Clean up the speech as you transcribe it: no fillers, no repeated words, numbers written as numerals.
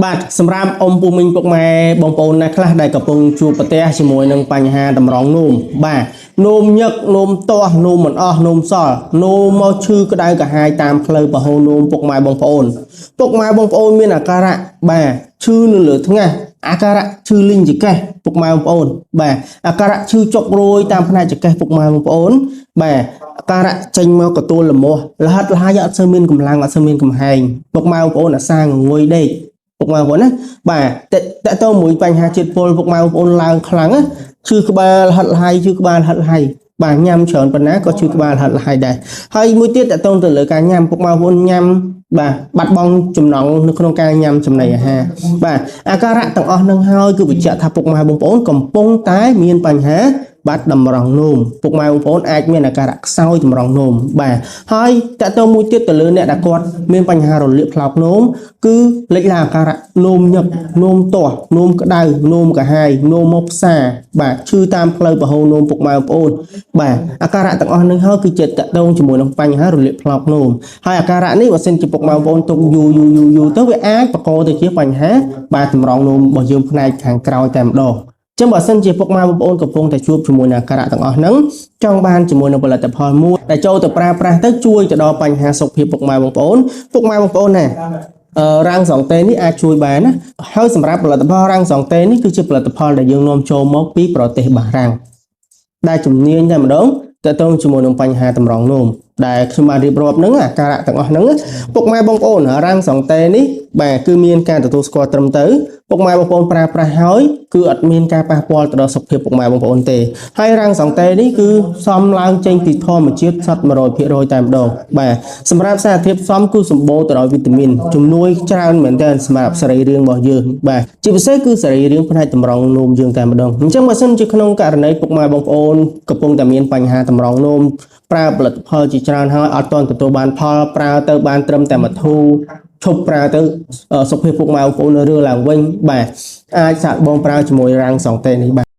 បាទសម្រាប់អ៊ំពូមីងពុកម៉ែបងប្អូនណាខ្លះដែលកំពុងជួបប្រទះជាមួយនឹងបញ្ហាតម្រងនោមបាទនោមញឹកនោមទាស់នោមមិនអស់នោមសល់នោមមកឈឺក្តៅក្រហាយតាមផ្លូវប្រហូរនោមពុកម៉ែបងប្អូនពុកម៉ែបងប្អូនមានអាការៈបាទឈឺនៅលើថ្ងាសអាការៈឈឺលីងចង្កេះពុកម៉ែបងប្អូនបាទអាការៈឈឺចុករោយតាមផ្នែកចង្កេះពុកម៉ែបងប្អូនបាទអាការៈចេញមកកទួលលមាស់លហិតលហាយអត់សូវមានកម្លាំងអត់សូវមានកំហែងពុកម៉ែបងប្អូនអាសាងងុយដេក ពុកម៉ែបងប្អូនណាបាទតតទៅមួយបញ្ហាជាតិពុលពុកម៉ែបងប្អូនឡើងខ្លាំងណាឈឺក្បាលហិតលហើយឈឺក្បាលហិតលហើយបាទញ៉ាំច្រើនប៉ុណ្ណាក៏ឈឺក្បាលហិតលហើយដែរហើយមួយទៀតតទៅទៅលើការញ៉ាំពុកម៉ែបងប្អូនញ៉ាំបាទបាត់បង់ចំណង់នៅក្នុងការញ៉ាំចំណីអាហារបាទអាការៈទាំងអស់នឹងហើយគឺបញ្ជាក់ថាពុកម៉ែបងប្អូនកំពុងតែមានបញ្ហា បាត់តម្រង់នោមពុកម៉ែបងប្អូនអាចមានអាការៈខ្សោយតម្រង់នោមបាទហើយតកតទៅមួយទៀតទៅលើអ្នកដែលគាត់មានបញ្ហារលាកផ្លោកនោមគឺលេចឡើងអាការៈនោមញឹកនោមទាស់នោមក្តៅនោមកាហាយនោមមកផ្សារបាទឈឺតាមផ្លូវប្រហូរនោមពុកម៉ែបងប្អូនបាទអាការៈទាំងអស់នឹងហើយគឺជាតកតងជាមួយនឹងបញ្ហារលាកផ្លោកនោមហើយអាការៈនេះបើសិនជាពុកម៉ែបងប្អូនទុកយូរយូរយូរយូរទៅវាអាចបង្កទៅជាបញ្ហាបាទតម្រង់នោមរបស់យើងផ្នែកខាងក្រោយតែម្ដង ចឹងបើសិនជាពុកម៉ែបងប្អូនកំពុងតែជួបជាមួយនឹងអាការៈទាំងអស់ហ្នឹងចង់បានជាមួយនឹងផលិតផលមួយដែលចូលទៅប្រើប្រាស់ទៅជួយទៅដល់បញ្ហាសុខភាពពុកម៉ែបងប្អូនពុកម៉ែបងប្អូនណាអឺរាំងសងតេនេះអាចជួយបានណាហើយសម្រាប់ផលិតផលរាំងសងតេនេះគឺជាផលិតផលដែលយើងនាំចូលមកពីប្រទេសបារាំងដែលជំនាញតែម្ដងតើតងជាមួយនឹងបញ្ហាតម្រង់នោមដែលខ្ញុំបានរៀបរាប់ហ្នឹងអាការៈទាំងអស់ហ្នឹងពុកម៉ែបងប្អូនរាំងសងតេនេះបាទគឺមានការទទួលស្គាល់ត្រឹមត្រូវពុកម៉ែបងប្អូនប្រើប្រាស់ហើយគឺអត់មានការប៉ះពាល់ទៅដល់សុខភាពពុកម៉ែបងប្អូនទេហើយរាំងសងតេនេះគឺផ្សំឡើងចេញពីធម្មជាតិសុទ្ធ100%តែម្ដងបាទសម្រាប់សារធាតុផ្សំគឺសម្បូរទៅដោយវីតាមីនជំនួយច្រើនមែនទែនសម្រាប់សរីរាង្គរបស់យើងបាទជាពិសេសគឺសរីរាង្គផ្នែកតម្រង់នោមយើងតែម្ដងអញ្ចឹងបើសិនជាក្នុងករណីពុកម៉ែបងប្អូនកំពុងតែមានបញ្ហាតម្រង់នោមប្រើផលិតផលជាច្រើនហើយអត់ទាន់ទទួលបានផលប្រើទៅបានត្រឹមតែមួយធូរឈប់ប្រើទៅសុខភាពពុកម៉ែបងប្អូនរើឡើងវិញបាទអាចសាកល្បងប្រើជាមួយរាំងសងតេនេះបាទ។